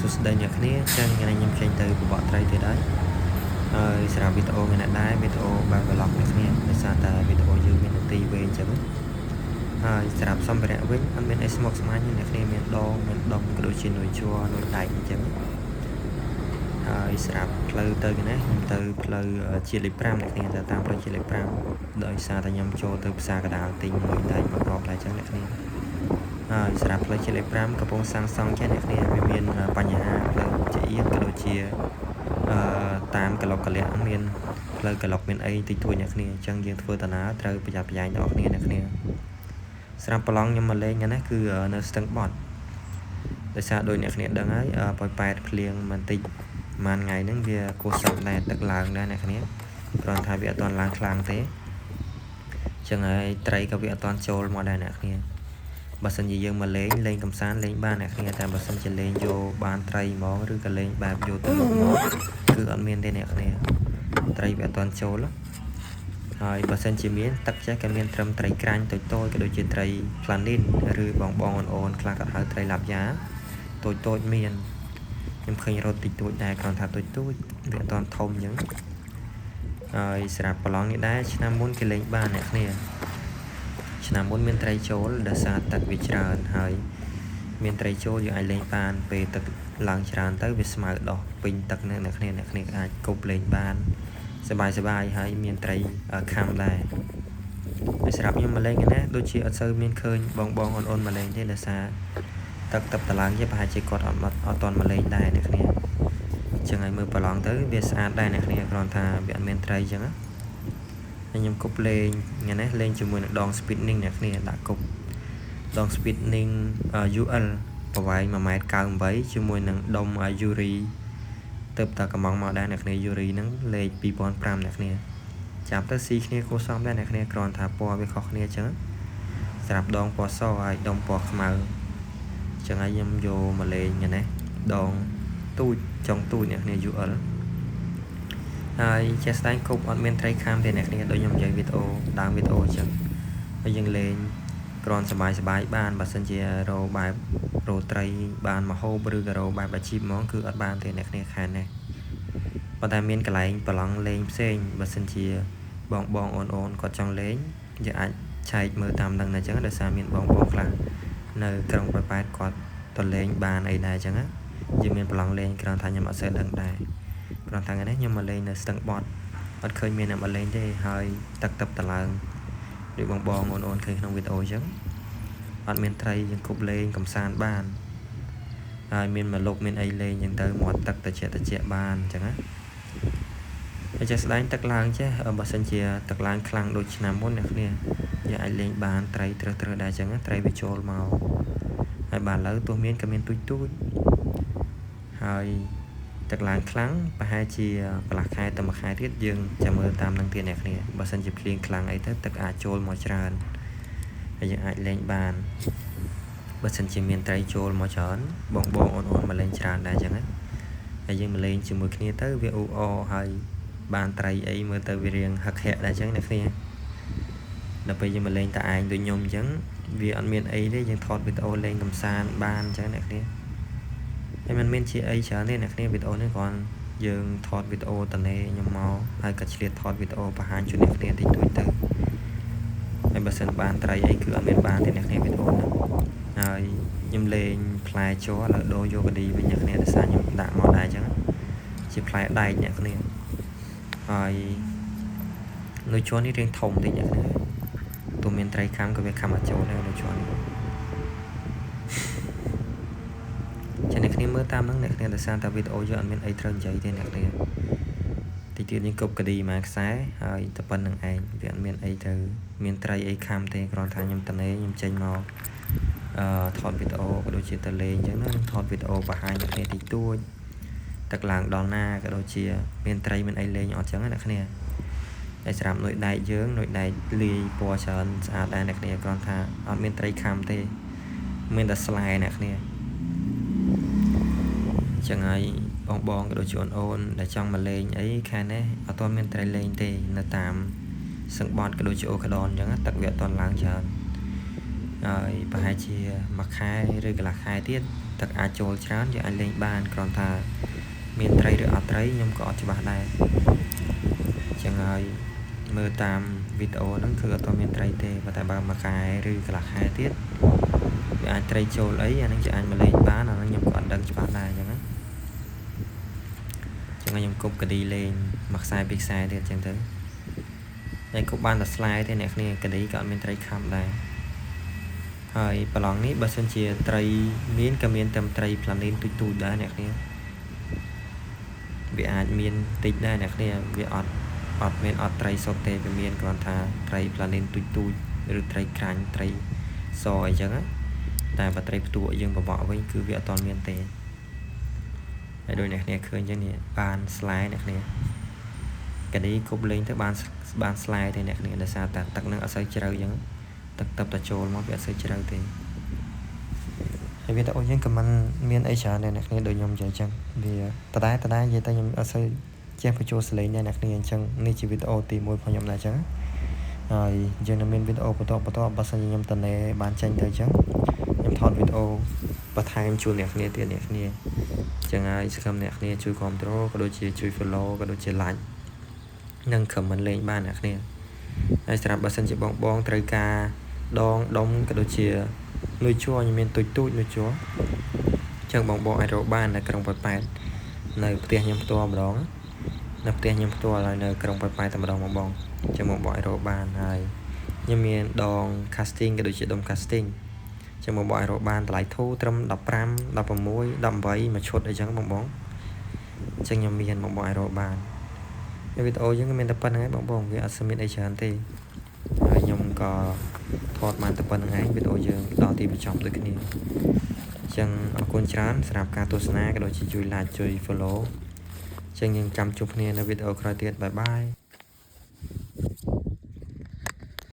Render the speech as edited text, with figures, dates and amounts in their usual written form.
សួស្តីអ្នកគ្នាចឹងថ្ងៃនេះខ្ញុំចេញទៅបបក់ត្រីទៀតហើយហើយសម្រាប់វីដេអូថ្ងៃនេះដែរវីដេអូបែប vlog អ្នកគ្នាដោយសារតែវីដេអូយើងមាននាទីវែងចឹងហើយសម្រាប់សម្ភារៈវិញអត់មានអីស្មុគស្មាញទេអ្នកគ្នាមានដងមានដុំក៏ដូចជានុយជ័រនុយដែកអញ្ចឹងហើយសម្រាប់ផ្លូវទៅនេះខ្ញុំទៅផ្លូវជាតិលេខ5អ្នកគ្នាទៅតាមផ្លូវជាតិលេខ5ដោយសារតែខ្ញុំចូលទៅផ្សារកណ្ដាលទិញនុយដែកមកគ្រាប់ដែរចឹងអ្នកគ្នាហើយសម្រាប់ផ្លូវជាតិលេខ5កំពុងសាងសង់ចេះអ្នកគ្នាវាមានបញ្ហាផ្លូវជាអៀនក៏ដូចជាតាមកឡុកកលៈមានផ្លូវកឡុកមានអីតិចតួចអ្នកគ្នាអញ្ចឹងយើងធ្វើដំណើរត្រូវប្រយ័ត្នប្រយែងដល់គ្នាអ្នកគ្នាសម្រាប់ប្រឡងខ្ញុំមកលេងហ្នឹងគឺនៅស្ទឹងបត់ដោយសារដូចអ្នកគ្នាដឹងហើយប៉ោយប៉ែតភ្លៀងបន្តិចប្រហែលថ្ងៃហ្នឹងវាគួរសមដែរទឹកឡើងដែរអ្នកគ្នាគ្រាន់ថាវាអត់ទាន់ឡើងខ្លាំងទេអញ្ចឹងហើយត្រីក៏វាអត់ទាន់ចូលមកដែរអ្នកគ្នាបើសិនជាយើងមកលេងលេងកំសាន្តលេងបានអ្នកគ្នាតែបើសិនជាលេងយកបានត្រីហ្មងឬក៏លេងបែបយកទៅលក់មកគឺអត់មានទេអ្នកគ្នាត្រីវាអត់ទាន់ចូលហើយបើសិនជាមានទឹកចេះក៏មានត្រឹមត្រីក្រាញ់តូចតូចក៏ដូចជាត្រីផ្លានីនឬបងបងអូនអូនខ្លះក៏ហៅត្រីឡាប់យ៉ាតូចតូចមានខ្ញុំឃើញរត់តិចតួចដែរគ្រាន់ថាតូចតូចវាអត់ទាន់ធំអញ្ចឹងហើយស្រាប់ប្រឡងនេះដែរឆ្នាំមុនគេលេងបានអ្នកគ្នាឆ្នាំមុនមានត្រីចូលដោយសារទឹកវាច្រើនហើយមានត្រីចូលយើងអាចលេងបានពេលទឹកឡើងច្រើនទៅវាស្មៅដោះពេញទឹកហ្នឹងអ្នកគ្នាអ្នកគ្នាអាចគប់លេងបានសบายសบายហើយមានត្រីខាំដែរហើយសម្រាប់ខ្ញុំមកលេងណាដូចជាអត់សូវមានឃើញបងបងអូនអូនមកលេងទេដោយសារទឹកទឹកតឡើងជាប្រហែលជាគាត់អត់អត់តន់មកលេងដែរអ្នកគ្នាអញ្ចឹងហើយមើលប្រឡងទៅវាស្អាតដែរអ្នកគ្នាគ្រាន់ថាវាអត់មានត្រីអញ្ចឹងណាហើយខ្ញុំគប់លេងថ្ងៃនេះលេងជាមួយនឹងដង spinning អ្នកគ្នាដាក់គប់ដង spinning UL ប្រវែង1.98ម៉ែត្រជាមួយនឹងដុំ Yuri ទៅតែកំងមកដែរអ្នកគ្នា Yuri ហ្នឹងលេខ2005អ្នកគ្នាចាប់ទៅស៊ីគ្នាគួរសមដែរអ្នកគ្នាគ្រាន់ថាពណ៌វាខុសគ្នាអញ្ចឹងសម្រាប់ដងពណ៌សហើយដុំពណ៌ខ្មៅអញ្ចឹងហើយខ្ញុំយកមកលេងថ្ងៃនេះដងទូចចុងទូចអ្នកគ្នា UL ហើយជាក់ស្ដែងគប់អត់មានត្រីខាំទេអ្នកគ្នាដូចខ្ញុំនិយាយវីដេអូដើមវីដេអូអញ្ចឹងហើយយើងលេងគ្រាន់សบายសบายបានបើសិនជារោបែបរោត្រីបានមហូបឬក៏រោបែបអាជីពហ្មងគឺអត់បានទេអ្នកគ្នាខែនេះប៉ុន្តែមានកន្លែងប្រឡងលេងផ្សេងបើសិនជាបងបងអូនអូនគាត់ចង់លេងយើងអាចឆែកមើលតាមនឹងដែរអញ្ចឹងដោយសារមានបងបងខ្លះនៅក្រុងប៉ោយប៉ែតគាត់ទៅលេងបានអីដែរអញ្ចឹងណាយើងមានប្រឡងលេងគ្រាន់ថាខ្ញុំអត់សូវដឹងដែរគ្រាន់ថាថ្ងៃនេះខ្ញុំមកលេងនៅស្ទឹងបត់អត់ឃើញមានអ្នកមកលេងទេហើយទឹកទឹកតឡើងដូចបងបងអូនអូនឃើញក្នុងវីដេអូអញ្ចឹងអត់មានត្រីយើងគប់លេងកំសាន្តបានហើយមានមកលុកមានអីលេងអញ្ចឹងទៅមាត់ទឹកត្រជាក់ត្រជាក់បានអញ្ចឹងណាហើយចេះស្ដែងទឹកឡើងចេះបើសិនជាទឹកឡើងខ្លាំងដូចឆ្នាំមុនអ្នកគ្នាយើងអាចលេងបានត្រីត្រឹសត្រឹសដែរអញ្ចឹងត្រីវាចូលមកហើយបាទឥឡូវទោះមានក៏មានទូចទូចហើយទឹកឡើងខ្លាំងប្រហែលជាកន្លះខែទៅមួយខែទៀតយើងចាំមើលតាមនឹងទៀតអ្នកគ្នាបើសិនជាភ្លៀងខ្លាំងអីទៅទឹកអាចចូលមកច្រើនហើយយើងអាចលេងបានបើសិនជាមានត្រីចូលមកច្រើនបងបងអូនអូនមកលេងច្រើនដែរអញ្ចឹងណាហើយយើងមកលេងជាមួយគ្នាទៅវាអ៊ូអហើយបានត្រីអីមើលទៅវារៀងហឹកហាក់ដែរអញ្ចឹងអ្នកគ្នាដល់ពេលយើងមកលេងតែឯងដូចខ្ញុំអញ្ចឹងវាអត់មានអីទេយើងថតវីដេអូលេងកំសាន្តបានអញ្ចឹងអ្នកគ្នាហើយមិនមានជាអីច្រើនទេអ្នកគ្នាវីដេអូនេះគ្រាន់យើងថតវីដេអូតនេខ្ញុំមកហើយក៏ឆ្លៀតថតវីដេអូបង្ហាញជូនអ្នកគ្នាតិចតួចទៅហើយបើសិនបានត្រីអីគឺអត់មានបានទេអ្នកគ្នាវីដេអូហ្នឹងហើយខ្ញុំលេងផ្លែជ័រឥឡូវដូរយកកឌីវិញអ្នកគ្នាដោយសារខ្ញុំដាក់មកដែរអញ្ចឹងជាផ្លែដែកអ្នកគ្នាហើយនៅជ័រនេះរៀងធំតិចអ្នកគ្នាទោះមានត្រីខាំក៏វាខាំអត់ចូលដែរនៅជ័រនេះចាអ្នកគ្នាមើលតាមហ្នឹងអ្នកគ្នាដោយសារតែវីដេអូយើងអត់មានអីត្រូវនិយាយទេអ្នកគ្នាតិចទៀតយើងគប់កឌីមួយខ្សែហើយតែប៉ុណ្្នឹងឯងវាអត់មានអីទៅមានត្រីអីខាំទេគ្រាន់ថាខ្ញុំតនេខ្ញុំចេញមកថតវីដេអូក៏ដូចជាទៅលេងអញ្ចឹងណាខ្ញុំថតវីដេអូបង្ហាញអ្នកគ្នាតិចតួចទឹកឡើងដល់ណាក៏ដូចជាមានត្រីមានអីលេងអត់ចឹងណាអ្នកគ្នាហើយសម្រាប់នុយដែកយើងនុយដែកលាយពណ៌ច្រើនស្អាតដែរអ្នកគ្នាគ្រាន់ថាអត់មានត្រីខាំទេមានតែស្លែអ្នកគ្នាចឹងហើយបងបងក៏ដូចជាអូនអូនដែលចង់មកលេងអីខែនេះអត់ទាន់មានត្រីលេងទេនៅតាមសឹងបត់ក៏ដូចជាអូខដនអញ្ចឹងទឹកវាអត់ទាន់ឡើងច្រើនហើយប្រហែលជាមួយខែឬកន្លះខែទៀត ទឹកអាចចូលច្រើនយើងអាចលេងបានគ្រាន់ថាមានត្រីឬអត់ត្រីខ្ញុំក៏អត់ច្បាស់ដែរអញ្ចឹងហើយមើលតាមវីដេអូហ្នឹងគឺអត់ទាន់មានត្រីទេប៉ុន្តែបើមួយខែឬកន្លះខែទៀតវាអាចត្រីចូលអីអាហ្នឹងគេអាចមកលេងបានអាហ្នឹងខ្ញុំក៏អត់ដឹងច្បាស់ដែរអញ្ចឹងណាចឹងខ្ញុំគប់កឌីលេងមួយខ្សែពីរខ្សែទៀតអញ្ចឹងទៅហើយគប់បានតែស្លែទេអ្នកគ្នាកឌីក៏អត់មានត្រីខាំដែរហើយប្រឡងនេះបើសិនជាត្រីមានក៏មានតែត្រីផ្លានីនទូចទូចដែរអ្នកគ្នាវាអាចមានតិចដែរអ្នកគ្នាវាអត់អត់មានអត់ត្រីសុទ្ធទេវាមានគ្រាន់ថាត្រីផ្លានីនទូចទូចឬត្រីក្រាញ់ត្រីសអីចឹងណាតែបើត្រីផ្ទក់យើងបបក់វិញគឺវាអត់ទាន់មានទេហើយដូចអ្នកគ្នាឃើញចឹងនេះបានស្លែអ្នកគ្នាកាឌីគប់លេងទៅបានបានស្លែទេអ្នកគ្នាដោយសារតែទឹកនឹងអត់សូវជ្រៅចឹងទឹកតបតចូលមកវាអត់សូវជ្រៅទេហើយវីដេអូយើងក៏មិនមានអីច្រើនដែរអ្នកគ្នាដូចខ្ញុំនិយាយចឹងវាដដែលដដែលនិយាយតែខ្ញុំអត់សូវចេះបញ្ចូលសលេងដែរអ្នកគ្នាអញ្ចឹងនេះជាវីដេអូទី1របស់ខ្ញុំដែរអញ្ចឹងហើយយើងនឹងមានវីដេអូបន្តបន្តបើសិនជាខ្ញុំតនេបានចេញទៅអញ្ចឹងខ្ញុំថតវីដេអូបន្ថែមជូនអ្នកគ្នាទៀតអ្នកគ្នាចឹងហើយសង្ឃឹមអ្នកគ្នាជួយគាំទ្រក៏ដូចជាជួយ follow ក៏ដូចជា like និង comment លេងបានអ្នកគ្នាហើយសម្រាប់បើសិនជាបងបងត្រូវការដងដុំក៏ដូចជានុយជ័រខ្ញុំមានទូចទូចនុយជ័រចឹងបងបងអាចរកបាននៅក្រុងប៉ោយប៉ែតនៅផ្ទះខ្ញុំផ្ទាល់ម្ដងនៅផ្ទះខ្ញុំផ្ទាល់ហើយនៅក្រុងប៉ោយប៉ែតតែម្ដងបងបងចឹងបងបងអាចរកបានហើយខ្ញុំមានដង casting ក៏ដូចជាដុំ casting ចឹងបងបងអាចរកបានតម្លៃធូរត្រឹម15 16 18មួយឈុតអីចឹងបងបងចឹងខ្ញុំមានបងបងអាចរកបានហើយវីដេអូយើងក៏មានតែប៉ុណ្្នឹងឯងបងបងវាអត់សូវមានអីច្រើនទេហើយខ្ញុំក៏ថតបានតែប៉ុណ្្នឹងឯងវីដេអូយើងដល់ទីបញ្ចប់ដូចគ្នាចឹងអរគុណច្រើនសម្រាប់ការទស្សនាក៏ដូចជាជួយ like ជួយ follow ចឹងយើងចាំជួបគ្នានៅវីដេអូក្រោយទៀត bye bye.